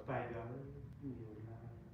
ပၢ်ယွၤဧၢ, မုၢ်လါမုၢ်သီ ဒီးတကးဒံးဘၣ်န့ၣ် တၢ်လဲၤခီဖျိ လၢပကိးနံၤလီၤအဒဲး မ့ၢ်ယွၤလီၤဆီဒၣ်တၢ်ဝဲ အတၢ်ဂ့ၢ်ဝီလၢပှၤမူကျါလီၤ. ပထံၣ်ဘၣ်ပှၤသးသမူ မ့ၢ်ပှၤသးသမူလၢယွၤဟ့ၣ်လီၤပသးဘၣ်ဒံးတၢ် တၢ်ဆါတၢ်ဟဲလၢယွၤ လၢပထံၣ်ဘၣ်ပှ့ၤနီတမံၤဘၣ် အသိးဃီပစံးဘျုးလီၤ. ဒီးပသ့ၣ်ညါဘၣ်စ့ၢ်ကီး ကတီၢ်လၢပသ့ၣ်ညါ လၢယွၤတၢ်ဆိၣ်ဂ့ၤလီၤ. နီၢ်သးဟဲဒိးန့ၢ်ဘၣ်ဝဲမုၢ်ကဆၢက့ၤ လၢဖိသ့ၣ်တဖၣ်ညါန့ၣ် နဟ့ၣ်အီၤ တၢ်ပ့ၤနီၣ်ဒီးပထံၣ်ဘၣ်လၢတၢ်သးခု လၢမ့ၢ်ဝဲတၢ်သ့ၣ်ညါက့ၤယွၤအဘျုး လၢတၢ်အုၣ်က့ၤတၢ်ဆၢတၢ်တွၤ နီၢ်သးလၢလဲၤခီဖျိဘၣ် မုၢ်နံၤမုၢ်သီ မုၢ်နံၤမုၢ်သီ လၢမုၢ်နံၤမုၢ်သီတဖၣ်ညါန့ၣ် တုၤလၢကတီၢ်လၢခိၣ်န့ၣ်န့ၣ် ပသ့ၣ်ညါဘၣ်လၢ ဒ်န့ၣ်အသိးဒီး ပထံၣ်ဘၣ်ယွၤဟ့ၣ်အီၤတၢ်ဂံၢ်ဘါတၢ်အိၣ်ဆူၣ်အိၣ်ချ့ အိၣ်ကြၢးဝဲဘၣ်ဝဲ ဒီးတကးဒံးဘၣ်မုၢ်မုၢ်ဘါ အိၣ်ဝဲလၢမုၢ်လီၤဒီးမ့ၢ်တၢ်ဆိၣ်ဂ့ၤဖးဒိၣ် လၢအဝဲအတၢ်အိၣ်မူလၢပှဲၤလီၤ. ပသ့ၣ်ညါဘၣ်လၢ လၢအစၢ်မၤဘၣ်တၢ်ဂ့ၤအဃိဒီးန့ၣ် တၢ်ဂ့ၤအါမံၤအါမံၤအါမံၤန့ၣ် ပထံၣ်ဘၣ်လၢ မ့ၢ်ဒၣ်တၢ်အိၣ်ဆူၣ်အိၣ်ချ့လီၤ. တၢ်အိၣ်ဆူၣ်အိၣ်ချ့လၢကြၢးဝဲဘၣ်ဒီး တုၤလၢကတီၢ်စးလၢအဆိၣ်ဂ့ၤအီၤအဃိလီၤ. ဒီးတၢ်တချုးန့ၣ်အီၤ မ့ၢ်ကဆၢက့ၤအဃိဒီးန့ၣ် ဆိၣ်ဂ့ၤအီၤခါဆူညါ အလိၤစ့ၢ်ကီးလီၤ. ပနံၣ်ပနါန့ၣ် အနံၣ်နွံဆံ ဒီးအနံၣ်လၢအနံၣ်ဃိးဆံ ဒီးကထါမ့ၢ်ကကဲထီၣ်တၢ်ကိၢ်တၢ်ဂီၤသနာ်က့ဒီးန့ၣ် ပသ့ၣ်ညါဘၣ်လီၤ. မ့ၢ်ဒၣ်တၢ်လၢ လီၤဆီဒၣ်တၢ် လၢပှဲၤဝဲဒၣ်ဒီးတၢ်လၤတၢ်ကပီၤ လၢတၢ်အိၣ်မူအသိးအဃိလီၤ. ဒီးစးဒီး ကမၤတၢ်တမ့ၢ်လၢအကမၣ်နီတမံၤဘၣ် ဃ့ဝဲဒီးကနၣ်ဝဲ ကဒိးန့ၢ်ဘၣ်ဝဲ ယီၢ်လီၤဘၣ်ဝဲ လီၤဆီဒၣ်တၢ် လၢခီဖျိခါဆူညါ မုၢ်လါဘၣ်ညါဒီး ကပှဲၤဒီးတၢ်ဂံၢ်တဘါတၢ်ဟဲလၢယွၤ ယွၤထံၣ်ဝဲလၢဂ့ၤလၢအမဲာ် ကမ့ၢ်မၤစၢၤလီၤတက့ၢ်. မ့ၢ်သါလၢဖိသ့ၣ်တဖၣ်ညါစ့ၢ်ကီးလီၤ. ပကိးနံၤလီၤအဒဲး သ့ၣ်ညါပလိၣ်ဘၣ်စ့ၢ်ကီး လၢအဝဲသ့ၣ်လၢတၢ်အိၣ်မူဝဲအပူၤ လိၣ်ဘၣ်စ့ၢ်ကီးလၢတၢ်ဂံၢ်ဘါတၢ်အိၣ်ဆူၣ်အိၣ်ချ့လီၤ. ပထံၣ်ဘၣ်လၢအနီၢ်ဒိၣ်ဘၣ်လၢခီဖျိ လီၢ်ခိ လီၢ်ခိဂံၢ်စၢ်ဘါစၢ် သနာ်က့ဒီးန့ၣ် ယွၤတၢ်ဆိၣ်ဂ့ၤလီၤ. ပထံၣ်ဘၣ်လၢခီဖျိဘၣ်ဝဲတနံၣ်ဘၣ်တနံၣ် ဒီးဒိးန့ၢ်ဘၣ်ဝဲ နံၣ် ဒိးန့ၢ်ဘၣ်ဝဲနံၣ်သီတဖၣ်ညါ ဒ်ဘၣ်ကွၢ်ဆၢၣ်မဲာ်တၢ်ဆှၢဆါသနာ်က့ဒီးန့ၣ် အိၣ်မူဘၣ်ဒ်အကြၢးလီၤစ့ၢ်ကီးစ့ၢ်ကီးလီၤ. ဒီးလၢတၢ်ပထံၣ်ဘၣ်လီၤ ဒီးတၢ်လီၤဆီဒၣ်ဝဲစ့ၢ်ကီးန့ၣ် လီၢ်ခိဂံၢ်စၢ်ဘါစၢ် အိၣ်ဒီးစ့ၢ်ကီး ဒီးတၢ်ဘၣ်သူဝဲ ဘၣ်အီဝဲ ကသံၣ်ကသီတဖၣ်ညါအသိးလီၤ. ကသံၣ်ကသီလၢအီဝဲသူဝဲ ပကထံၣ်ဂၤန့ၣ် ကသံၣ်ကသီအီဝဲန့ၣ် ကမ့ၢ်လၢဖိမုၣ်ဂ့ၤလၢအဝဲဒၣ်အဂီၢ် ဒီးကလဲၤခီဖျိဒီး တၢ်လၢ တမုာ်တလၤတဖၣ်ညါန့ၣ် ကစံးလီၤကစၢ်ဒီးပျံၤတၢ်မၤမၤဒီး အိၣ်သံအိၣ်ကျီၢ်ဘၣ်ဝဲ လၢတၢ်ဂံၢ်တၢ်ဘါ လၢကမၤတၢ်ဂ့ၤတၢ်ဘၣ်ခိၣ်သလုးမၤစၢၤတက့ၢ်. အံၤပှၤဒီးပၢဆှၢဘၣ် ဆိၣ်ဂ့ၤဘၣ် ဒီးမၤဘၣ် ဒီးပှၤကိးနံၤလီၤအဒဲး လၢတၢ်လဲၤတၢ်က့ၤ လၢတၢ်ဖံးတၢ်မၤ ဒီးလၢဟံၣ်လၢဃီ သးဧၢ ယကွၢ်ဘၣ်အီၤဘၣ်ဖံးဘၣ်မၤလၢပှၤအဒံးအသိးအကျါလီၤ. အဃိဒီးကဘၣ်ထွဲဒီး ပှၤမၤတၢ်ဖိတဖၣ်ညါန့ၣ် အါမံၤလီၤ. အဂ့ၢ်လၢန့ၣ် ပသ့ၣ်ညါလၢတၢ်ဖံးတၢ်မၤလၢပှၤအဂ့ၢ်အသိးအကျါဒီး ပထံၣ်ဘၣ်လီၤ လၢပှၤစံးတၢ်ဒီး ဃုအသိးအကျါဒီး လီၤလီၤတမုာ်တလၤစ့ၢ်ကီး သနာ်က့အဝဲသ့ၣ်တဖၣ်န့ၣ် ဖိလၢသ့ၣ်ညါတၢ်ဒီးအိၣ်မူဝဲ ဂဲၤဆၢထၢၣ်ဒ်အမ့ၢ်ဖိအသိးဒီး အိၣ်ဒီးတၢ်မူတၢ်မၤနၢၤတၢ် လၢတၢ်ဖံးတၢ်မၤတၢ်ဘၣ်ထွဲဒီးထံသကိးအဃိန့ၣ် အညီအဖိကိးဆံးလီၤလီၤ. ပၢ်ယွၤဧၢ ထဲကတီၢ်န့ၣ်အသိးန့ၣ် ပသ့ၣ်နီၣ်ဘၣ်စ့ၢ်ကီး ပှၤလၢဒုးကစၢ်ယွၤတၢ်ဖံးတၢ်မၤလီၤ အဝဲသ့ၣ်ဘၣ်ဖံးဘၣ်ဖံးဘၣ်မၤ ပတီၢ်ပူၤကွံာ်ဘၣ်ကွၢ်ဆၢၣ်မဲာ်တၢ်ဆူးတၢ်ဖးဒိၣ် သနာ်က့ယွၤဒုးပတၢ်ဆိၣ်ဂ့ၤ အဝဲဒုးန့ၣ်က့ၤတၢ်ဂ့ၤဘၣ်တၢ်အိၣ်ဆူၣ်အိၣ်ချ့ ဒိၣ်န့ၢ်အါန့ၢ်လီၤ ပထံၣ်ဘၣ်ဒုးတၢ်ဆိၣ်ဂ့ၤလီၤ. ဆိၣ်ဂ့ၤတၢ်ဂ့ၤဘၣ်တၢ်ဆိၣ်ဂ့ၤတၢ်ဖံးတၢ်မၤကိးနံၤကိးကတီၢ်ဒဲး လဲၤတၢ်ဒီးအီၤပၢဆှၢဘၣ်အီၤ ပတကးလၢ ယွၤတၢ်မၤဖးဒိၣ်စ့ၢ်ကီးန့ၣ် ထံၣ်ဘၣ်လီၤ ဟ့ၣ်လီၤသးလီၤ ဆူၣ်တူၢ်ဘၣ်ဒီးအီၤ ဆိးကါဒီးအီၤ လၢဘီမုၢ်တၢ်သးခုကစီၣ်ဒ်အမ့ၢ်တၢ်အသိးန့ၣ် မၤစၢၤတက့ၢ်. ပသ့ၣ်ညါလၢဖိပသ့ၣ်မ့ၢ်ဂ့ၤ ဒီးပထံၣ်ဘၣ်လၢ တမုာ်ခွါတဖၣ်ညါ လၢ လၢအ့စ့ၣ်စ့ၢ်ကီး ပထံၣ်ဘၣ်လၢဝဲသ့ၣ်ဝဲလီၤ ဘၣ်အိၣ်မူဝဲ လၢပှၤသိၣ်ပှၤကျါဖဲန့ၣ်တမုာ်ဘၣ် ပၢ်ယွၤဧၢ နသ့ၣ်ညါန့ၣ်လီၤ. ဒ်ပှၤကပၢဆှၢဘၣ်ဝဲသ့ၣ်လၢ ဘၣ်အိၣ်ဘၣ်ဆိးဝဲ တမ့ၢ်လၢခရံာ်အုၣ်ကီၤအိၣ်ဘၣ်, ဘၣ်အိၣ်ဘၣ်လၢတၢ်ဘၣ်နုာ်ဘၣ်ဘီအကတီၢ် တၢ်ကီတၢ်ခဲအကတီၢ် လၢတၢ်ပျံၤတၢ်ဖုးအကတီၢ်လီၤ. ဒ်ပှၤပၢဆှၢဘၣ်သ့ၣ် ဟ့ၣ်ဝဲသ့ၣ်ဂံၢ်ဘါတၢ်အိၣ်ဆူၣ်အိၣ်ချ့ မၤဘံၣ်မ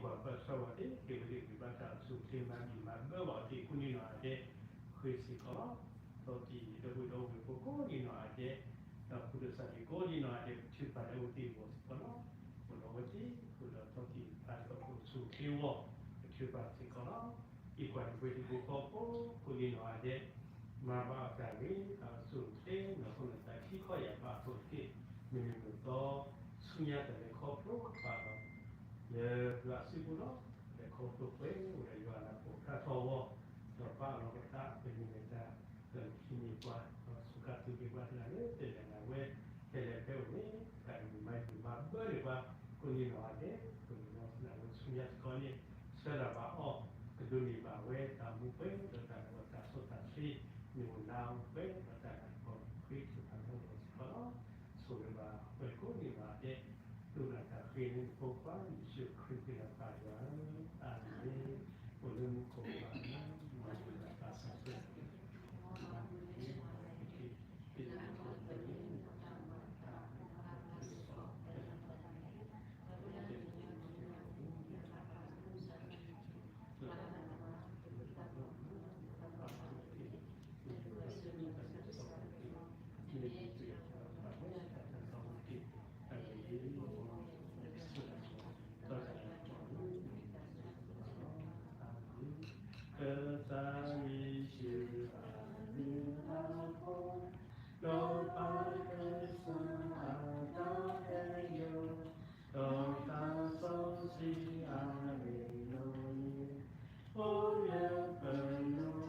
ၤဘၢဘၣ်အီၤသ့ၣ် ကိးနံၤနီၢ်ဂၤဒဲး ဃ့စ့ၢ်ကီးလီၤ. ဒီးတံၤဒီဝ့ၢ်ဒီဝ့ၢ်ဖိကိးနံၤနီၢ်ဂၤ ဒဲး, ဒီးဖိဒိၣ်စၢ်ဒ့ကိးဒံနီၢ်ဂၤဒဲး ပထုကဖၣ်လၢအအိၣ်သ့ၣ်အဂီၢ်စ့ၢ်ကီးလီၤ. အိၣ်ဒီးအဝဲသ့ၣ် အိၣ်ဒီးအထီၣ်က့ၤတဖၣ်ဒီးအိၣ်ဆူၣ်အိၣ်ချ့အဂီၢ် ပထုကဖၣ်စ့ၢ်ကီးလီၤ. အံၤကွၢ်တပှဲၤတံၤဖိဃီဖိ ကိးဒံနီၢ်ဂၤဒဲး မၤဘၣ်အီၤတၢ်ဂ့ၤ တၢ်အိၣ်ဆူၣ်အိၣ်ချ့ နီၢ်ခိနီၢ်သးခံခီယာ်ဘၣ်အဖီခိၣ်တက့ၢ်. မုၢ်နံၤမုၢ်သီ ဆူညါတၢ်လဲၤခီဖျိဘၣ်ဒီး လၢယွၤစုပူၤလီၤ. လဲၤခီဖျိပှဲၤဝဲဒီးယွၤအလၤကပီၤဖျါထီၣ်အဂီၢ် ဒီးဘၣ်လီၤပသး ပမ့ၢ်လဲၤတၢ် ဒီးဟံးန့ၢ်ပှၤ ဒီးစူးကါသုးက့ၤပှၤတဂၤလၢ တလဲၤနၤဝဲ ဟဲလဲၤဖဲအိၣ်န့ၣ် တၢ်အံၤမၤယုာ်မၤဘၢန့ၢ်ပှၤ ကိးဒံနီၢ်ဂၤဒဲး ကိးဒံနီၢ်ဂၤဒဲး ဆူညါစ့ၢ်ကီးန့ၣ် ဆၢတၢ်ဘၣ်အီၤ ကဒိးန့ၢ်ဘၣ်ဝဲတၢ်မူပှဲၤ ဒီးတၢ်လီၤတၢ်စီတၢ်ဆှံ မ့ၢ်အိၣ်လၢအပှဲၤ ဒီးတၢ်နးတၢ်ဖှီၣ်ခရံာ်ထုကဖၣ်လၢအဂီၢ်စ့ၢ်ကီးလီၤ. ဆိၣ်ဂ့ၤဘၣ်ပှၤကိးဒံနီၢ်ဂၤဒဲး ဒိၣ်နၢ်တၢ်ဃ့န့ၣ် ဖိခွါယ့ၣ်ၡူးခရံာ် က့ၤလီၤပၢ်ယွၤဧၢ, အၤမ့ၣ်. အိၣ်လၢမူခိၣ်ဘၣ် မၤဘူၣ်လၢပၢ်စီဆှံ ကစၢ်ယ့ၣ်ၡူးအမံၤအဃိ ဒီးပၢ်ကစၢ်အတၢ်ကယီၤ ဒီးသးစီဆှံအရ့ဒိၣ်န့ၣ် အိၣ်လၢပလိၤလီ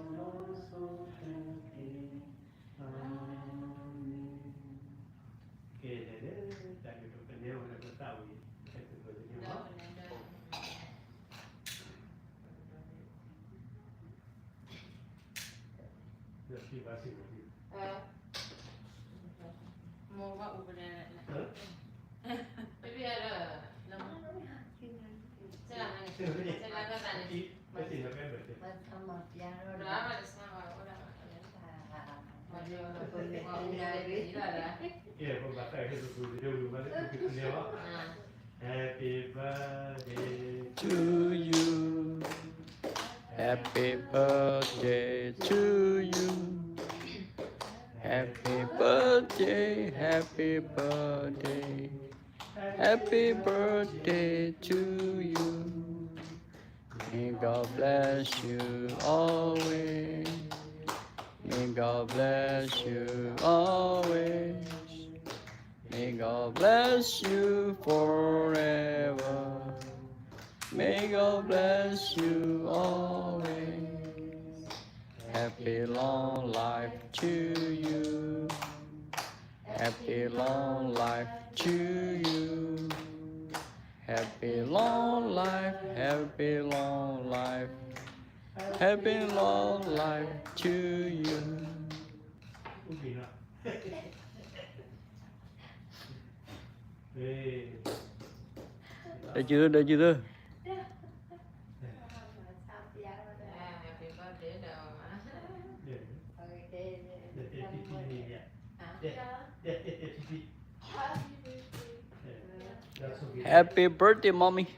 ၤဆိးခဲက့ၤ အၤမ့ၣ်. ကဲ လဲၤလဲၤ တၢ်ကတိၤကနဲဝဲလၢပသးဝံၤ ကဲသုးကျိၤတန့ၢ်ဘၣ် ဒီးစံးဘၣ်စံးဘၣ် မိၢ်ဘၣ်အူပဒဲ Happy birthday to you. Happy birthday to you. Happy birthday, happy birthday, happy birthday to you. May God bless you always. May God bless you always. May God bless you forever. May God bless you always. Happy long life to you. Happy long life to you. Happy long life, happy long life. Happy long life to you. ဒီးက့ၤသၢ ဒီးက့ၤသၢ Happy birthday, mommy.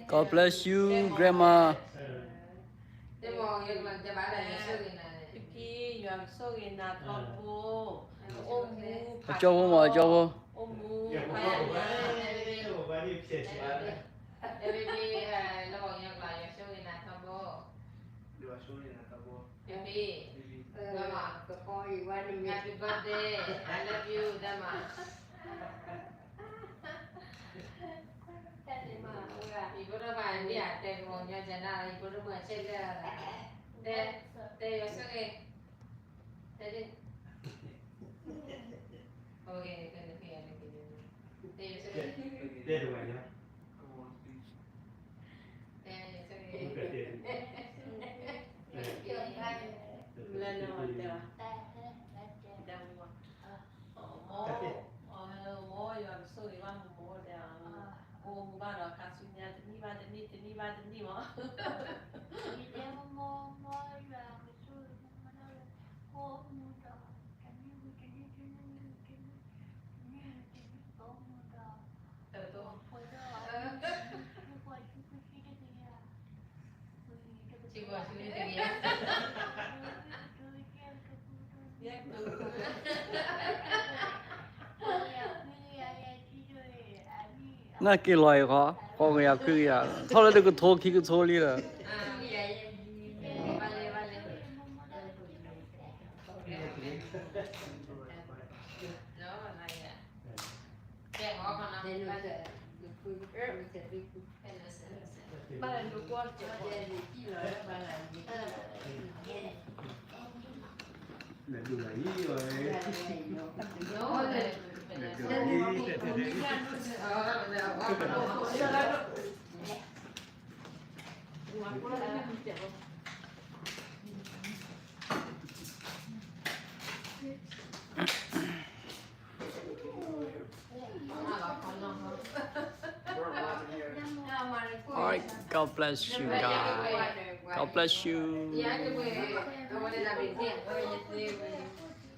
God bless you, Grandma. ဖံဖံ ယွၤကဆိၣ်ဂ့ၤနၤထီဘိ, အိၣ်မူ, အကၠီဖိမ့ၢ် အကၠီဖိ, အိၣ်မူ, ဖံဖံ လၢယွၤဆိၣ်ဂ့ၤနၤထီဘိ, ဖံဖံ, ကဖီအံၤဝဲန့ၣ် Happy birthday, I love you ဒၣ်မး ယဖိဒိၣ်မး ဒ်အတဲကမီၤညီကနၣ်လီၤ ယဖိဒိၣ်မး ဆဲးလၢ တဲ တဲယွၤဆိၣ်ဂ့ၤ တဲ တဲယွၤဆိၣ်ဂ့ၤ တဲယွၤဆိၣ်ဂ့ၤ လၢနတဲ ဒီးမ့ၢ် မိၢ် မိၢ် ယွၤကဆိၣ်ဂ့ၤဘၣ်မိၢ်ဒီး အိၣ်မူဘၣ်ဒီးခါဆူညါ တနံၣ်ဘၣ်တနံၣ် တနံၣ်ဘၣ်တနံၣ်မး ယတဲမိၢ် မိၢ် ယွၤကဆိၣ်ဂ့ၤမိၢ်ဒီး အိၣ်မူဒီး တနံၣ်ဝံၤတနံၣ် တနံၣ်ဝံၤ နက့ၤလီၤအံၤဃီ, ဃီကယၤခွံကယၤ, ထီၣ်လၢတကထိခံကထိလံဒီး All right, God bless you, God. God bless you.